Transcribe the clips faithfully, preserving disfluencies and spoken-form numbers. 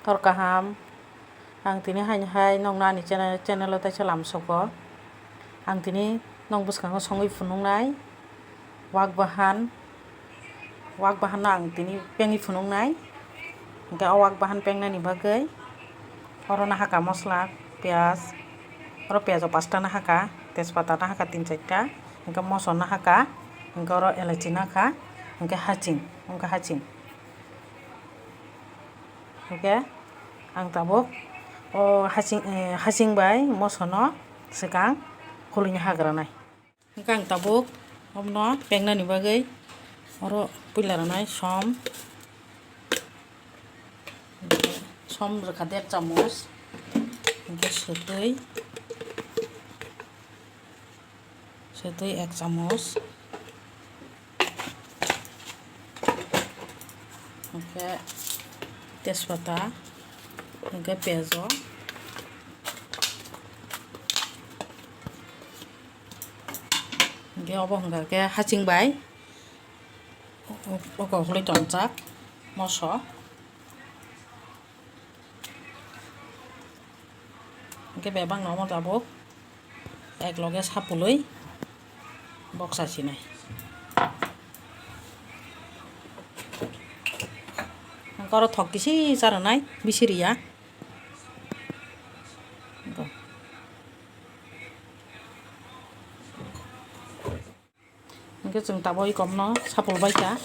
Hor kaham, ang tini haini hai nokno ani channel, channel o teisa lamsogo. Ang tini nok bwskango songwi phunuknai wak bahan, wak bahanno ang tini pengwi phunuknai. Hwnkhe o wak bahan pengnani bagwi oro nahaka mosla, piyaj, oro piyajo pasta nahaka, tejpata nahaka tin charta, hwnkhe moso nahaka, hwnkhe oro elaichi nahaka, hwnkhe haching, hwnkhe haching. Hwnkhe ang tabuk o haching, eh, haching bai mosono swkang khulini hagranai. Hwnkhe ang tabuk omono pengnani bagwi oro puila rwnai som, som rwkha der chamoch, hwnkhe swtwi, swtwi ek chamoch. Hwnkhe tejpata, hwnkhe pejo, hwnkhe obo hwnkha khe haching bai o kokloi tonjak moso. Hwnkhe bebak no omo tabuk ek loge sapului boksa sinai. Hwnkhe oro thok kisi charwnai bisi riya. Hwnkhe chwng tabuk ikomno sapul baikha,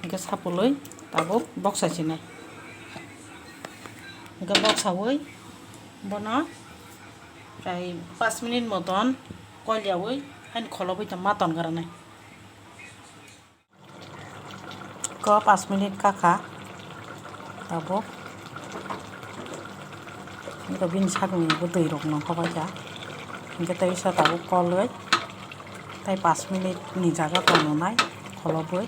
hwnkhe sapului tabuk boksa sinai. Hwnkhe boksaui bono prai pas minute moton koliaui haini kholobwi tongma tongra nai. Ko pas minute kakha tabuk. Hwnkhe bini sakni bwtwi rok nongkha baikha. Hwnkhe teisa tabuk kolwi tei pas minute ni jaga tongnai kholobwi.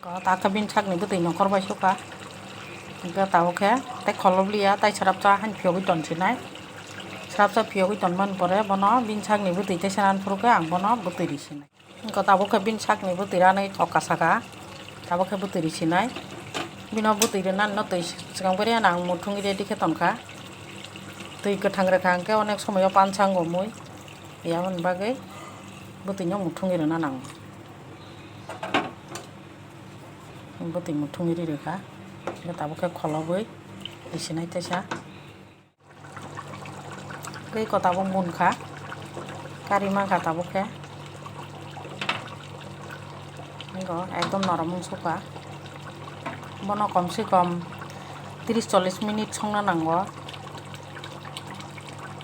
Ko ta khe bini sakni bwtwi nongkhor bai sukha. Hwnkhe tabuk khe tei kholobli ya, tei srapsa haino phiyogwi ton sinai. Srapsa phiyogwi tonmani pore bono bini sakni bwtwi teisa nani phuru khe ang bono bwtwi ri sinai. Hwnkhe tabuk khe bini sakni bwtwi ranwi thok kasa kha. Tabuk khe bwtwi ri sinai. Bino bwtwi rwnani no twi swkang bwrwi ano ang muthungwi ready khe tonkha. Twi kwthang rwkha hwnkhe onek somoio pansa wngo mui. Aboni bagwi bwtwino muthungwi rwna nango. Bwtwi muthungwi ri rwkha. Hwnkhe tabuk khe kholobwi risinai teisa. Tei ko tabuk munkha. Kari mankha tabuk khe. Ego ekdom norom wng sukha. Bono kom se kom tris chollis minute songna nango.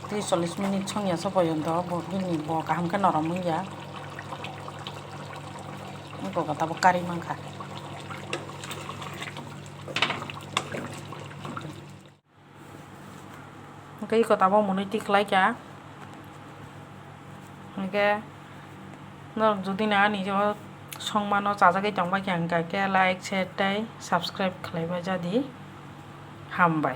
Tris chollis minute songya se pojonto bo bini bo kaham khe norom wngya. Eko tabuk kari mankha. Hwnkhe eko tabuk mwnwi tikhlaikha. Hwnkhe norok jodi no ani o songmano chajagwi tongbaikha hwnkhe like, share tei subscribe khlaibai jadi. Hambai.